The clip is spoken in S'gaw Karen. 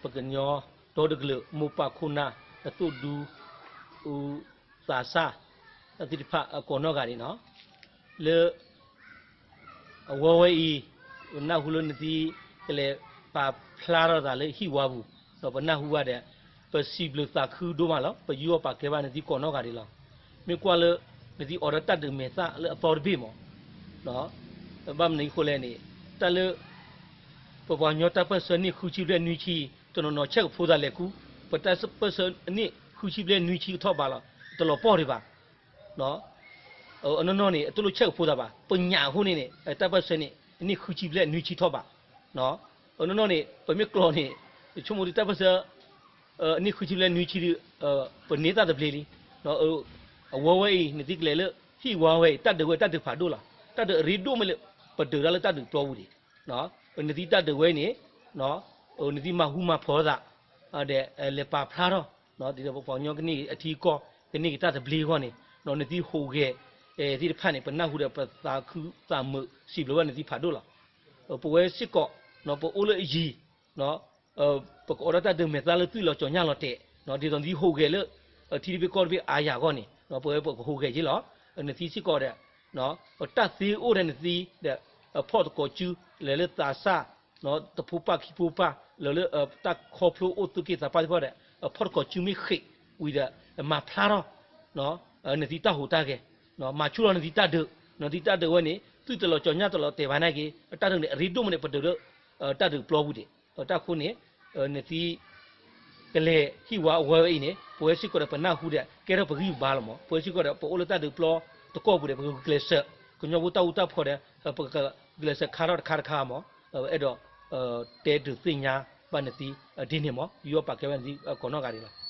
ပကညီဒီတကလုာ် မိၢ်ပၢ်ခိၣ်နၢ် အသိၣ်ဒူ သးစၢ် သ့ၣ်တဖၣ်အကိးနီၢ်ဂၤဒဲးနီၤ, လၢ အဝဲဝဲအံၤ ပနၢ်ဟူလၢနသံကလဲၤပာ်ဖျါထီၣ်သးလၢဟံၣ်ဝါပူၤ, ဒီးပနၢ်ဟူဘၣ်ဒီး ပစံးဘျုးသးခုဒိၣ်မးလီၤ. ပယူးယီၣ်ပာ်ကဲဘၣ်နသံကိးနီၢ်ဂၤဒဲးလီၤ. မ့ၢ်ကွၢ်လၢ နသံအိးထီၣ်တၢ်ဒုးမဲာ်သၣ်လၢအသီတဘ့ၣ်မး, ဘၣ်မနုၤအဃိလဲၣ်န့ၣ် တၢ်လၢ ပပှၤကညီတၢ်ပၢၢ်ဆၢနံၣ်ဃုဆံဘျဲၣ်နွံဆံ တနီၤနီၤဆဲးကဖိသးလဲၤခူ, ပတၢ်ပၢၢ်ဆၢအနံၣ်ဃုဆံဘျဲၣ်နွံဆံကထီၣ်ဘးလီၤ, တလီၤပှီၢ်ဒံးဘၣ်. အနီၢ်နီၢ်န့ၣ် အတလိၣ်ဆဲးကဖိသးဘၣ်. ပညၣ်အဃိန့ၣ်န့ၣ် တၢ်ပၢၢ်ဆၢန့ၣ် အနံၣ်ဃုဆံဘျဲၣ်နွံဆံထီၣ်ဘး. အနီၢ်နီၢ်န့ၣ် ပမ့ၢ်ကျီန့ၣ် ပဆိကမိၣ်ဒ်တၢ်ပၢၢ်ဆၢ အနံၣ်ဃုဆံဘျဲၣ်နွံဆံဒ် ပန့ၢ်သၣ်သဘျ့လံ. အဝဲဝဲအံၤ နသံကလဲၤလၢ ဟံၣ်ဝါဝဲအံၤ တၢ်ဒုးဝဲတၢ်ဒုးဖးဒိၣ်လီၤ. တၢ်ဒုးအရ့ဒိၣ်မ့ၢ်လၢ ပဒုးတၢ်လၢတၢ်ဒုးပျီပူၤဒံး. နသံတၢ်ဒုးဝဲန့ၣ် နသံမၤဟူမၤဖီသး ဒီးလဲၤပာ်ဖျါထီၣ် ဒ်သိးပပှၤကညီကန့ၢ်အထံအကီၢ် ကန့ၢ်က့ၤတၢ်သဘျ့အဂီၢ်န့ၣ် နသံဟူးဂဲၤသ့ၣ်တဖၣ်န့ၣ် ပနၢ်ဟူဒီးပသးခုသးမုာ်စံးဘျုးဘၣ်နသံဖးဒိၣ်လီၤ. ပဝဲစ့ၢ်ကီး ပအိၣ်လၢအယံၤ ပကအိးထီၣ်တၢ်ဒုးမဲာ်သၣ်လၢသွံၣ်လီၤကၠီၤညၣ်လီၤတဲာ် ဒ်သိးနသံဟူးဂဲၤလၢ ထံတဘ့ၣ်ကီၢ်တဘ့ၣ်အါယၤအဂီၢ်န့ၣ် ပဝဲပကဟူးဂဲၤက့ၤလီၤ. နသံစ့ၢ်ကီးဒီး တၢ်သ့အိၣ်ဒီးနသံဒီး ဖီၣ်တကိးစု လဲၤလၢသးစၢ် တဖိပၢ်ခံဖိပၢ် လၢလၢတၢ်ခီဖျိအိၣ်သုးက့သးပှၢ်သ့ၣ်တဖၣ်ဒီး ဖီၣ်တကိးစုမ့ၢ်ဃ့ၢ်ဝံၤဒီး မၤဖျါထီၣ် နသံတၢ်ဟူးတၢ်ဂဲၤ မၤဆူၣ်လီၤနသံတၢ်ဒုး နသံတၢ်ဒုးဝဲန့ၣ် သွံၣ်တလီၤကၠီၤညၣ်တလီၤတဲာ်ဘၣ်နာ်က့ တၢ်ဒုးန့ၣ် အရ့ဒိၣ်မ့ၢ်န့ၣ် ပဒုးလၢ တၢ်ဒုးပျီပူၤဒံး တၢ်ဃိန့ၣ် နသံ ကလဲၤဟံၣ်ဝါအဝဲဝဲအံၤန့ၣ် ပဝဲစ့ၢ်ကီးဒီးပနၢ်ဟူဒီး ကဲထီၣ်ပဂံၢ်ပဘါလီၤမး. ပဝဲစ့ၢ်ကီးဒီး ပအိၣ်လၢတၢ်ဒုးပျီတကီၢ်ပူၤဒီး ပကဂုာ်ကျဲးစၢး ကညီဖိတၢ်အူတၢ်ဖီဒီး ပကဂုာ်ကျဲးစၢးခါထီၣ်တခါတခါမး. အဲၣ်ဒိး တဲဒုးသ့ၣ်ညါဘၣ်နသံ ဒ်န့ၣ်မး ယူးယီၣ်ပာ်ကဲဘၣ်နသံကိးနီၢ်ဂၤဒဲးလီၤ.